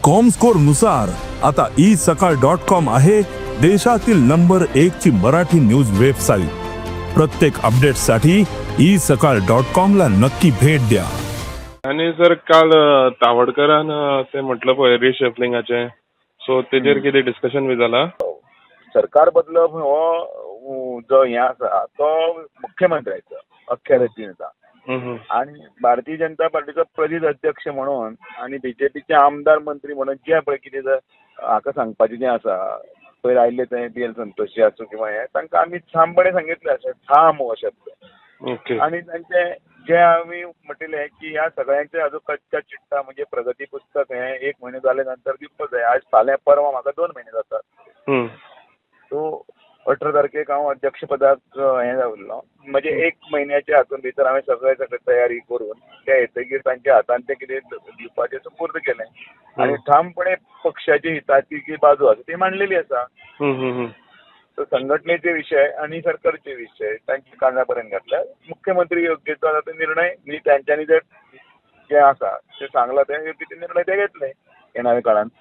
Comscore नुसार आता E सकाळ डॉट कॉम आहे देशातील नंबर एक ची मराठी न्यूज वेबसाईट. प्रत्येक अपडेटसाठी ई सकाळ डॉट कॉम ला नक्की भेट द्या. आनी सर, काल तावडकरान ते म्हटलं पळय रिशफलिंगाचें, सो तेजेर कितें डिस्कशन बी जाला? सरकार बदलप हो जो हें आसा तो मुख्यमंत्र्याचो अख्यारतीन आसा आनी भारतीय जनता पार्टीचो प्रदेश अध्यक्ष म्हणून आनी बीजेपीचे आमदार मंत्री म्हणून जे पळय कितें जर हाका सांगपाचें जें आसा, पयर आयिल्ले ते बी एल संतोषी आसूं किंवा हें, तांकां आमी ठामपणे सांगितलें अशें, ठाम हो शब्द. आनी तांचे जे आमी म्हटिल्लें की ह्या सगळ्यांचे अजून कच्चा चिट्टा म्हणजे प्रगती पुस्तक हें एक म्हयनो जाले नंतर दिवपाक जाय. आज फाल्यां परवां म्हाका 2 म्हयने जातात. सो 18 तारखेक हांव अध्यक्षपदाक हें जाल्लो, म्हणजे एक म्हयन्याच्या हातून भितर हांवें सगळे सगळे तयारी करून ते येतगीर तांच्या हातान तें कितें दिवपाचें सुपूर्द केलें आनी ठामपणे पक्षाची हिताची जी बाजू आसा ती मांडलेली आसा. हम्म, हम्म, हम्म. तर संघटनेचे विशय आणि सरकारचे विषय तांच्या काना पर्यंत घातले. मुख्यमंत्री योग्य तो आता निर्णय, म्हणजे तांच्यांनी जे जे आसा ते सांगला ते योग्य ते निर्णय ते घेतले येणाऱ्या काळात.